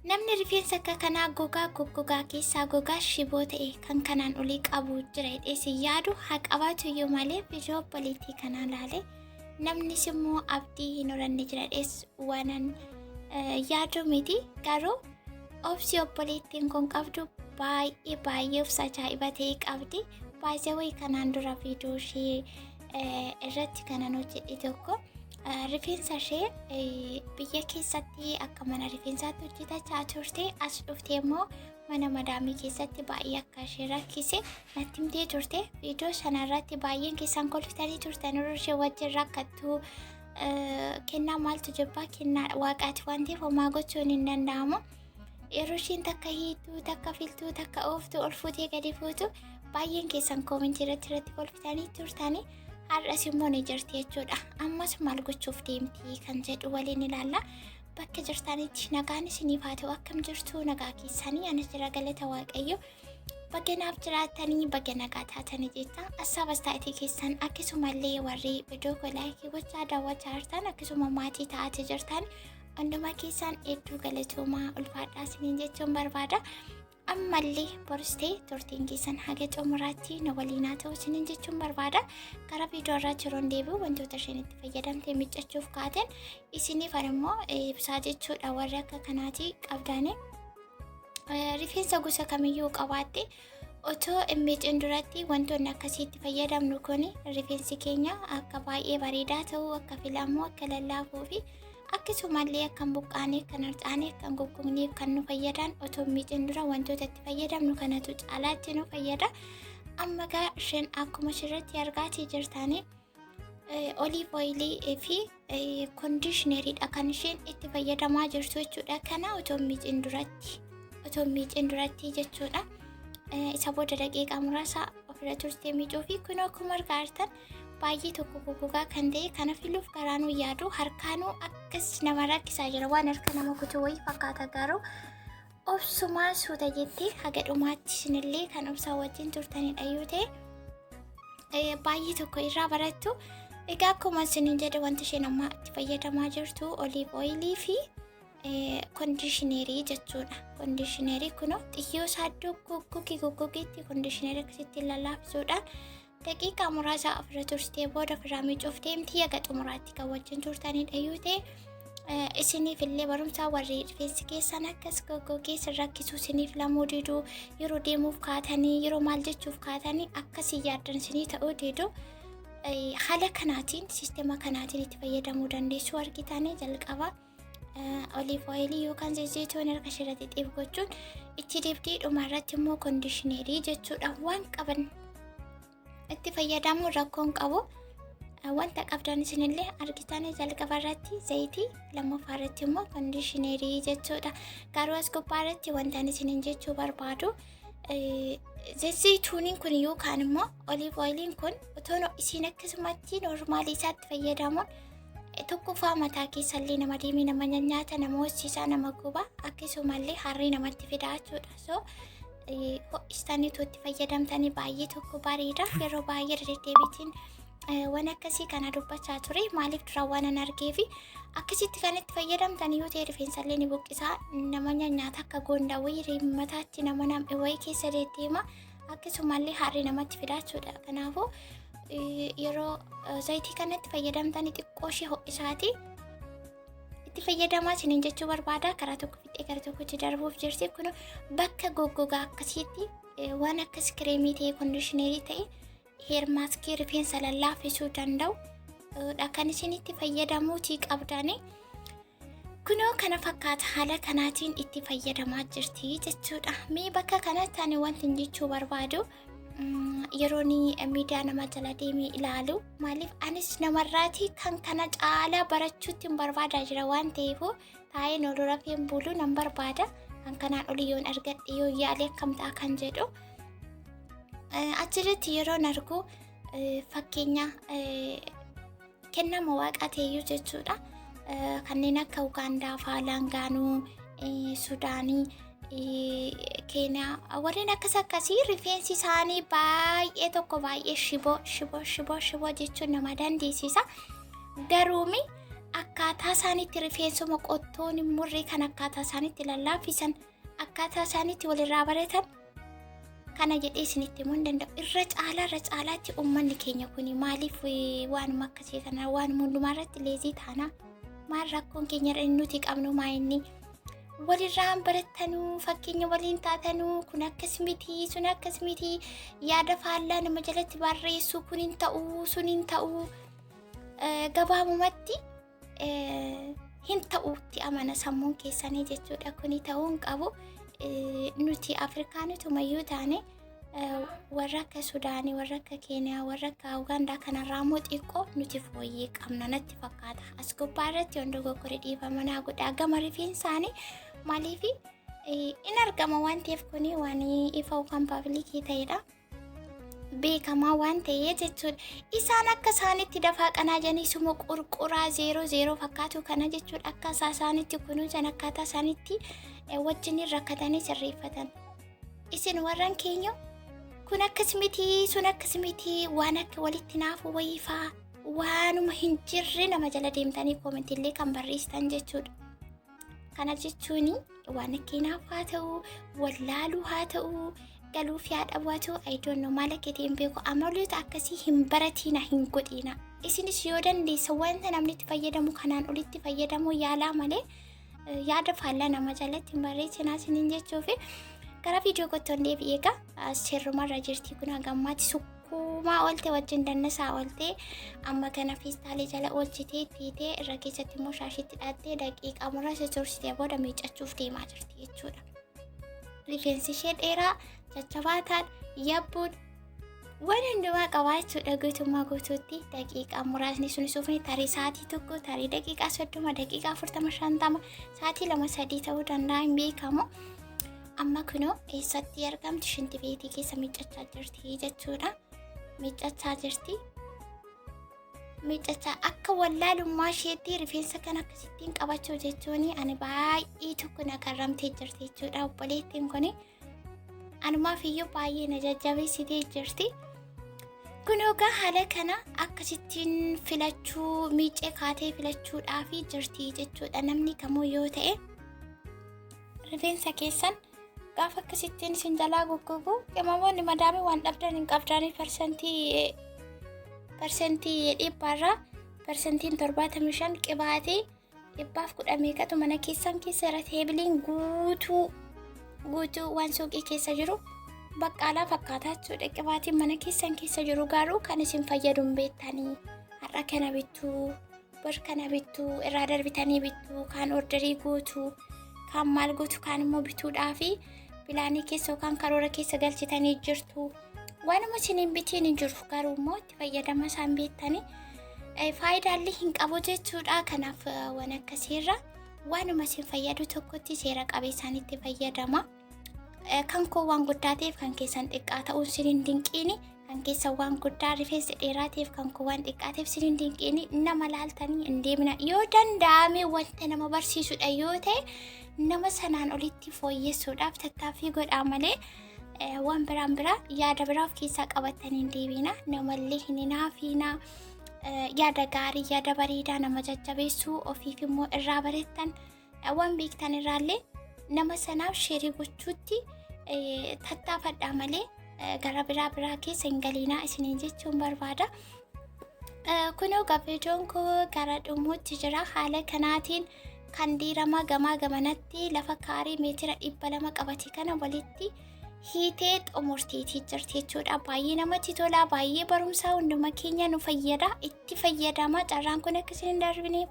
Namni rifeensa akka kanaa gogaa goggogaa keessaa gogaa shiboo ta'e kan kanaan olii qabu jira jedhee si yaadu haa qabaatu iyyuu malee, viidiyoo obboleettii kanaa laale namnis immoo abdii hin horanne jira jedhees waanan yaadu miti. Garuu obsi obboleettiin kun qabdu baay'ee baay'ee obsa ajaa'iba ta'e qabdi. Baay'ee kanaan dura viidiyoo ishee irratti kanan hojjedhe tokko, rifeensa ishee biyya keessatti akka mana rifeensaatti hojjetachaa turte, as dhuftee immoo mana madaamii keessatti baay'ee akka ishee rakkise natti himtee turte. Viidiyoo sana irratti baay'een keessan kolfitanii turtan. Yeroo ishee wajjin rakkattu, kennaa maaltu jibbaa, kennaa waaqaati waan ta'eef homaa gochuun hin danda'amu. Yeroo isheen takka hiituu, takka filtuu, takka ooftuu, ol fuutee gadi fuutu, baay'een keessan koomentii irratti kolfitanii turtanii. Har'as immoo ni jirti jechuudha. Ammas maal gochuuf deemti kan jedhu waliin ilaalla. Bakka jirtanitti nagaan isiniif haa ta'u. Akkam jirtu? Nagaa keessanii? Anis jira, galata Waaqayyo. Baga naaf jiraatanii, baga nagaa taatanii jecha assaabas taa'itii keessan, akkasumallee warri viidiyoo koo like gochaa daawwachaa jirtan, akkasuma maatii ta'atii jirtan hundumaa keessan hedduu galatoomaa, ulfaadhaa isiniin jechuun barbaada. Ammallee boristee turtiin keessan haga xumuraatti na waliin haa ta'u isiniin jechuun barbaada. Gara viidiyoo irraa yeroon deebi'u wantoota isheen itti fayyadamtee miiccachuuf kaateen isiniif immoo ibsaa jechuudha. Warri akka kanaati qabdanii rifeensa gosa kamiyyuu qabaatte otoo hin miicin duratti wantoonni akkasiitti fayyadamnu kun rifeensi keenya akka baay'ee bareedaa ta'u, akka filamu, akka lallaafuu fi akkasumallee akka hin buqqaane, akka hin harcaane, akka hin goggogneef kan nu fayyadan, otoo hin miicin dura wantoota itti fayyadamnu kanatu caalaatti nu fayyada. Amma gaa isheen akkuma asirratti argaatii jirtanii olive oilii fi conditioneriidha kan isheen itti fayyadamaa jirtu jechuudha. Kana otoo hin miicin duratti, otoo hin miicin duratti jechuudha. Isa booda daqiiqaa muraasa ofirra turtee miicuu fi kunoo akkuma argaa jirtan baay'ee tokko goggogaa kan ta'e kana filuuf garaanuu yaadu harkaanuu akkas nama rakkisaa jira, waan harka nama kutuu wayii fakkaata. Garuu obsumaan suuta jettee haga dhumaatti isinillee kan obsaa wajjin turtanidha yoo ta'e baay'ee tokko irraa barattu. Egaa akkuma isiniin jedhe, wanti isheen amma itti fayyadamaa jirtu olive oilii fi conditionerii jechuudha. Conditionerii kunoo xiyyoo isaa iddoo goggogi goggogeetti conditionerii akkasitti lallaafisuudhaan daqiiqaa muraasa ofirra tursitee booda ofirraa miicuuf deemti. Haga xumuraatti kan wajjin turtanidha yoo ta'e isiniif illee barumsa. Warri rifeensi keessan akkas goggogee sin rakkisuu, isiniif lamuu diduu, yeroo deemuuf kaatanii, yeroo maal jechuuf kaatanii akkasii yaaddan isinii ta'uu diduu, haala kanaatiin, siistema kanaatiin itti fayyadamuu dandeessu. Argitanii, jalqaba olive oilii yookaan zayituun harka isheerratti xiif gochuun itti dibdii, dhuma irratti immoo conditionerii jechuudha. Waan qaban itti fayyadamuun rakkoon qabu. Wanta qabdan isinillee argitanii, jalqaba irratti zayitii, lammaffaa irratti immoo conditionerii jechuudha. Garuu as gubbaa irratti wanta isinin jechuu barbaadu, zayituuniin kun yookaan immoo olive oiliin kun otoo isiin akkasumatti normalii isaatti fayyadamuun, tokkoffaa mataa keessallee nama deemee nama nyaata, nama hoosisaa, nama guba, akkasumallee harrii namatti fidaa jechuudha. So ho'istanii itti fayyadamtanii baay'ee tokko bareeda. Yeroo baay'ee deddeebiitiin waan akkasii kana dubbachaa ture. Maaliif? Dura waan an argeefi. Akkasitti kan itti fayyadamtan yoo ta'e rifeensallee ni buqqisaa, nama nyaata, akka goondaa wayii mataatti nama nam'e wayii keessa deddeema, akkasumallee harrii namatti fidaa jechuudha. Kanaafuu yeroo zayitii kanatti fayyadamtanii xiqqoo ishee ho'isaati itti fayyadamaa isiniin jechuu barbaada. Karaa tokko fixee gara tokkotti darbuuf jirti. Kun bakka goggogaa akkasiitti waan akkas kireemii ta'e, conditionerii ta'e, hair maskii rifeensa lallaafisuu danda'u dha kan isin itti fayyadamuutii qabdani. Kunoo kana fakkaata, haala kanaatiin itti fayyadamaa jirti jechuudha. Mee bakka kanatti ani wanti jechuu barbaadu, yeroo miidiyaa nama jala deemee ilaalu, maaliif anis namarraatii kan kana caalaa barachuutti hin barbaadaa jira waan ta'eef, taa'een ol rafeen buluu nan barbaada. Kan kanaan olii yoon argadhe, yoo yaale akkam ta'a kan jedhu. Achirratti yeroon argu, fakkeenya kennama waaqaa ta'eyyuu jechuudha. Kanneen akka Ugaandaa fa'aa, Laangaanoo, Sudaanii, Keeniyaa, warreen akkas akkasii rifeensi isaanii baay'ee tokko baay'ee shiboo shiboo shiboo shiboo jechuun nama dandeessisa. Garuumi Akkaataa isaaniitti rifeensuma qottoon hin murre kan akkaataa isaaniitti lallaaffisan, akkaataa isaaniitti walirraa baratan kana jedhee isinitti himuu hin danda'u. Irra caalaa irra caalaatti uummanni keenya kun maaliif waanuma akkasii kana waanuma hundumaa irratti lazy taana? Maal rakkoon keenya nuti qabnu? Maa inni walirraan barattanuu, fakkeenya waliin taatanuu, kun akkas miti, sun akkas miti, yaada faallaa nama jalatti barreessuu, kun hin ta'uu, sun hin ta'uu, gabaabumatti hin ta'uutti amana sammuun keessanii jechuudha. Kuni ta'uu hin qabu. Nuti Afrikaanitumayyuu taane warra akka Sudaanii, warra akka Keeniyaa, warra akka Ugaandaa kanarraa immoo xiqqoo nuti fooyyee qabna natti fakkaata. As gubbaa irratti yoon dogoggore dhiifama naa godhaa. Gama rifeensaanii maaliif in argama waan ta'eef, kuni waan ifa yookaan public ta'edha. Beekamaa waan ta'ee jechuudha. Isaan akka isaanitti dafaa qanaa jedhanii suma qurquraa zero zero fakkaatu kana jechuudha. Akka isaanitti kunuunsan, akkaataa isaanitti wajjin rakkatanii sirreeffatan. Isin warran keenya kun akkas miti, sun akkas miti, waan akka walitti naafu wayiifaa waanuma hin jirre nama jala deemtanii commentillee kan barreessitan jechuudha. Kana jechuun waan akka hinaafu haa ta'u, wallaaluu haa ta'u, galuuf yaadhabu haa ta'u, I don't know, maal akka ta'e hin beeku. Amaloota akkasii hin baratiina, hin godhiina. Isinis yoo dandeessa wanta namni itti fayyadamu kanaan olitti fayyadamuu yaalaa malee yaada faallaa nama jalatti hin barreessinaa isiniin jechuufi gara viidiyoo kottoon deebi'ee. Egaa sirrumarra jirti kun, hagammaatti sukkuumaa oolte, wajjin dannasaa oolte. Amma kana feestaalii jala oolchitee itti irra keessatti immoo shaashitti hidhattee daqiiqaa muraasa tursitee booda miiccachuuf deemaa jirti jechuudha. Rifeensi ishee dheeraa, jajjabaataan, yabbuun waan hundumaa qabaachuudha guutummaa guutuutti. Daqiiqaa muraasni sun suufni tarii sa'aatii 1, tarii daqiiqaa 30, daqiiqaa 40, 50, sa'aatii 2, 3 ta'uu danda'a, hin beekamu. Amma kunoo eessatti argamti? Shinti beetii keessa miiccachaa jirti jechuudha. Miiccachaa jirti. Miiccachaa akka wallaalummaa isheetti rifeensa kana akkasittiin qabachuu jechuun ani baay'ee tokko na qarramtee jirti jechuudha. Obboleettiin kuni anumaaf iyyuu baay'ee na jajjabeessitee jirti. Kun egaa haala kana akkasittiin filachuu, miicee kaatee filachuudhaaf jirti jechuudha. Namni kamuu yoo ta'e rifeensa keessan gaafa akkasittiin isin jalaa goggogu, qimamoonni madaamii waan dhabdan hin qabdanii, parsentii 100rraa parsentiin 75 qibaatii 110 meeqatu mana keessan keessa jira. Tableiin guutuu guutuu waan suuqii keessa jiru baqqaalaa fakkaataa jechuudha. Qibaatiin mana keessan keessa jiru garuu kan isin fayyadu hin beektanii. Har'a kana bittuu, bor kana bittuu, irraa darbitanii bittuu, kaan orderii guutuu, kaan maal guutuu, kaan immoo bituudhaa fi planii keessa yookaan karoora keessa galchitanii jirtu. Waanuma isin hin bitiin hin jiru, garuu immoo itti fayyadama isaan beektanii faayidaallee hin qabu jechuudha. Kanaaf waan akkasiirra waanuma isin fayyadu tokkotti seera qabeessaan itti fayyadama. Kan koo waan guddaa ta'eef kan keessan xiqqaa ta'uun isin hin dinqiini. Kan keessan waan guddaa, rifeensi dheeraa ta'eef kan koo waan xiqqaa ta'eef isin hin dinqiini. Nama laaltanii hin deemina. Yoo danda'ame wanta nama barsiisudha yoo ta'e nama sanaan olitti fooyyessuudhaaf tattaaffii godhaa malee waan biraan biraa yaada biraa of keessaa qabatanii hin deebina. Namallee hin hinaafiina. Yaada gaarii, yaada bareedaa nama jajjabeessuu, ofiif immoo irraa barattan, waan beektan irraallee nama sanaaf share gochuutti tattaafadhaa malee gara biraa biraa keessa hin galiinaa isiniin jechuun barbaada. Kunoo viidiyoon koo gara dhumuutti jira. Haala kanaatiin kan diirama gamaa gamanatti lafa kaarii meetira 200 qabate kana walitti hiitee xumurteetii jirti jechuudha. Baay'ee namatti tola, baay'ee barumsaa hunduma keenya nu fayyada. Itti fayyadama, carraan kun akkasiin hin darbine.